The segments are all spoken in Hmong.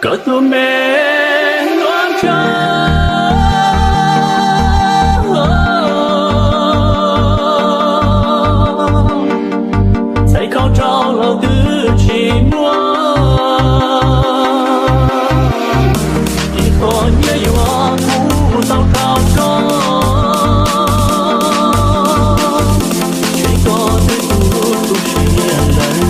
Koj tus me nuam ntshaw, txhais khau rau los twb tsis muaj, ib qho nyiaj yuav mus tau rau koj, tsis koj twb tu tu siab lawm.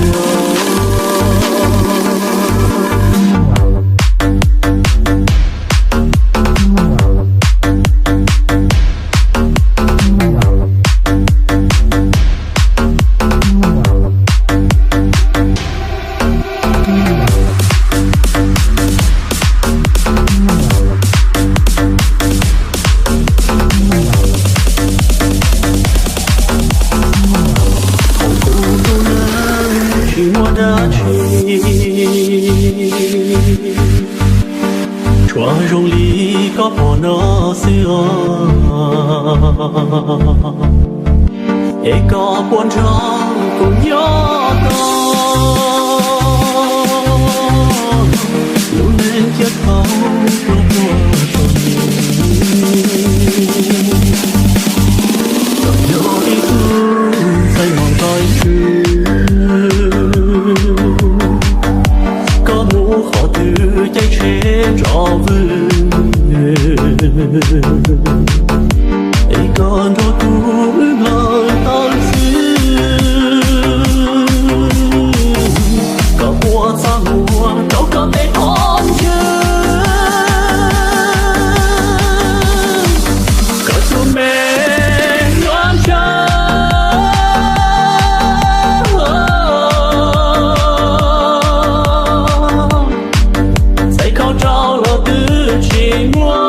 Tsis muaj dab tsi tsuas zoo li koj pom no xwb os. Es koj puas nrog kuv nyob tau, lub neej thiaj tau pluag pluag tau. Koj yog ib tug ntxhais muaj nqaij tswv, koj mus qhov twg caij tsheb nrov vwg, es koj nrog kuv wb npawg tawm xwb. Koj puas txaj muag rau koj tej qhov ntswg? Koj tus me nuam ntshaw, txhais khau rau los twb tsis muaj,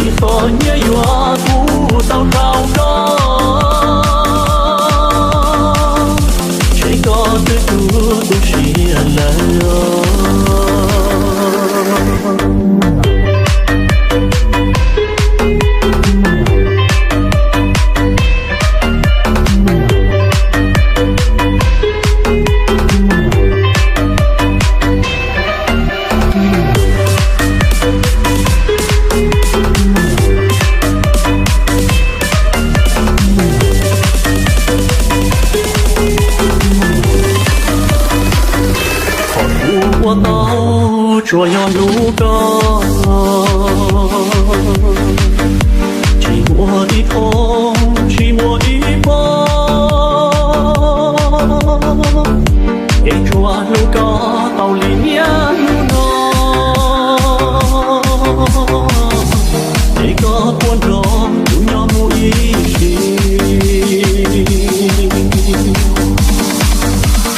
ib qho nyiaj yuav mus tau rau koj, tsis koj twb tu tu siab lawm. Qhov kuv ua tau tsuas yog hlub koj, tsis muaj ib qho, tsis muaj ib pob, es tsuas hlub koj tau li niaj hnub no. Es koj puas nrog kuv nyob mus ib sim?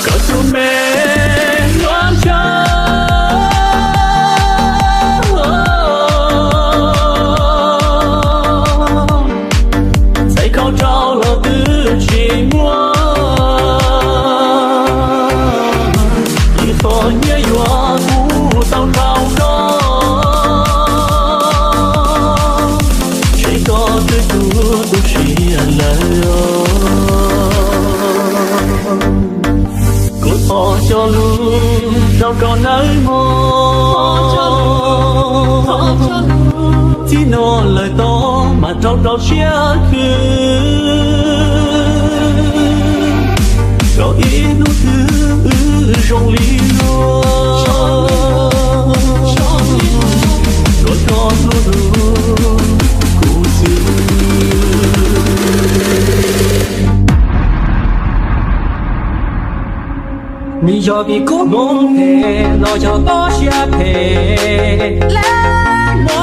Koj tus me nuam ntshaw, txhais khau rau los twb tsis muaj, ib qho nyiaj yuav mus tau rau koj, tsis koj twb tu tu siab lawm. Kuv thov coj lus rau koj nawb mog, txij no lawm tod mam rau rau siab khwv, rau ib hnub twg wb zoo li luag, luag koj hlub hlub kuv xwb. Nws yog vim kuv hmoov phem los yog koj siab phem li no.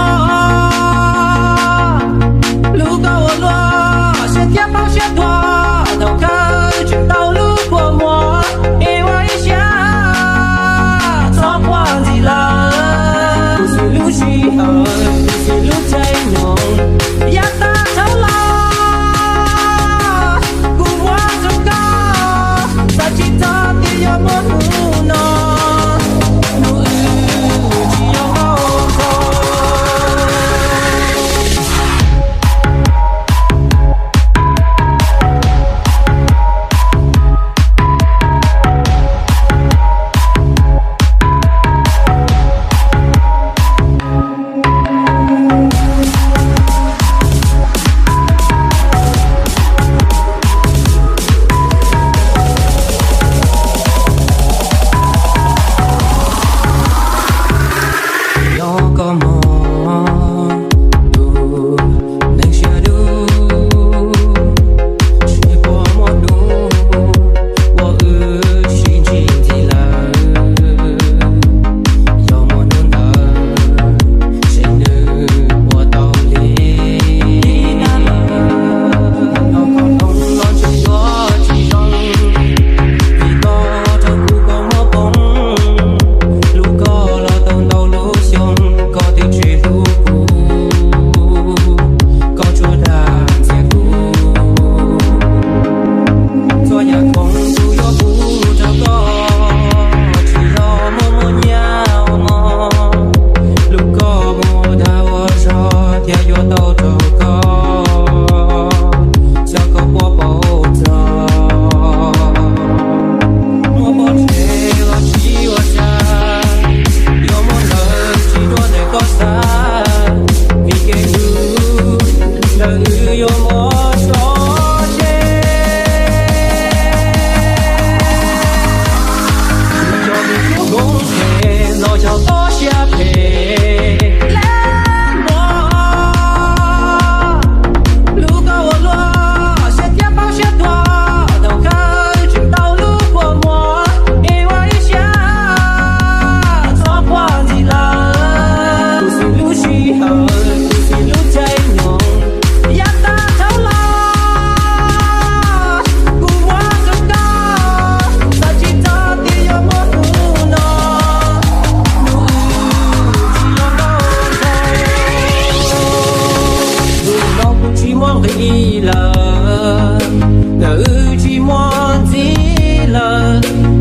Hlub koj ua luaj siab thiab poob siab tuag, thaum kawg tseem tau hlub kua muag, es ua ib siab txhob quaj ntxiv lawm. Kuv xwb lub sij hawm, kuv xwb lub caij nyoog, yav tag dhau los, kuv ua rau koj xav tsis txog tias yuav muaj hnub no, hnub wb tsis yog nkauj nraug.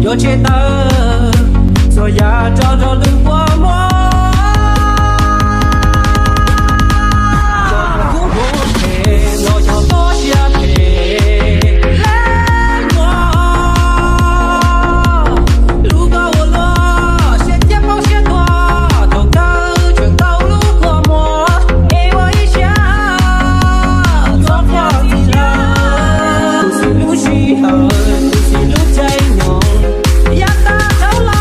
Txhua tsav tawv, txhua yam rov rau lub kua muag. Kuv mus pem los yog toj siab phem, lub kua ua luaj siab thiab poob siab tuag, thaum kawg tseem tau lub kua muag, es ua ib siab txhob quaj txiv lawm. Kuv xwb lub sij hawm, kuv xwb lub caij nyoog, yav tag dhau los,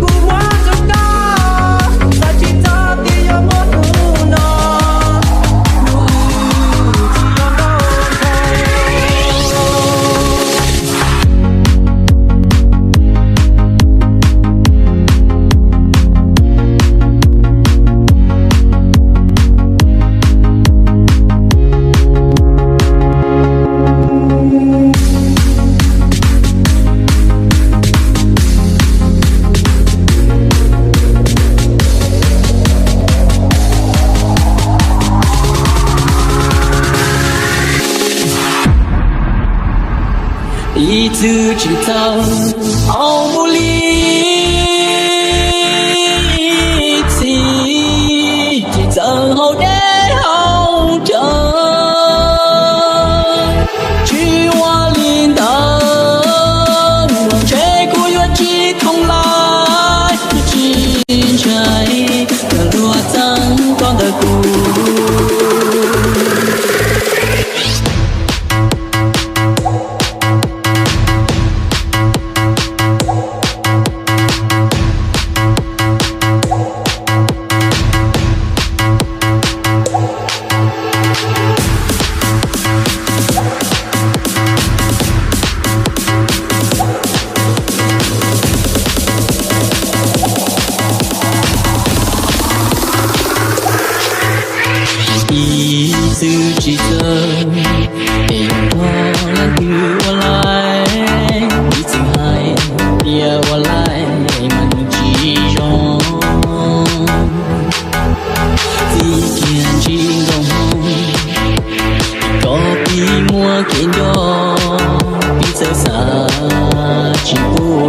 kuv muab rau koj, xav tsis txog tias yuav muab hnub no, hnub tsis yuav nrauj ntshe. Ib txwm tsis txawj hauv mus li, ib txwm tsis txawj hauv deb hauv cawv. Tsis ua li ntawd, ntshe kuv yuav tsis thooj lawm, tsis ntshai, kawg luag txeeb koj ntawm kuv. Ib txwm tsis txawj, es yog leej twg ua laij, ib txwm hais tias ua laij mas nws tsis zoo. Txij kiag ntsis nkauj hmoob, koj pib muaj kev nco, pib txawj xav tsis pub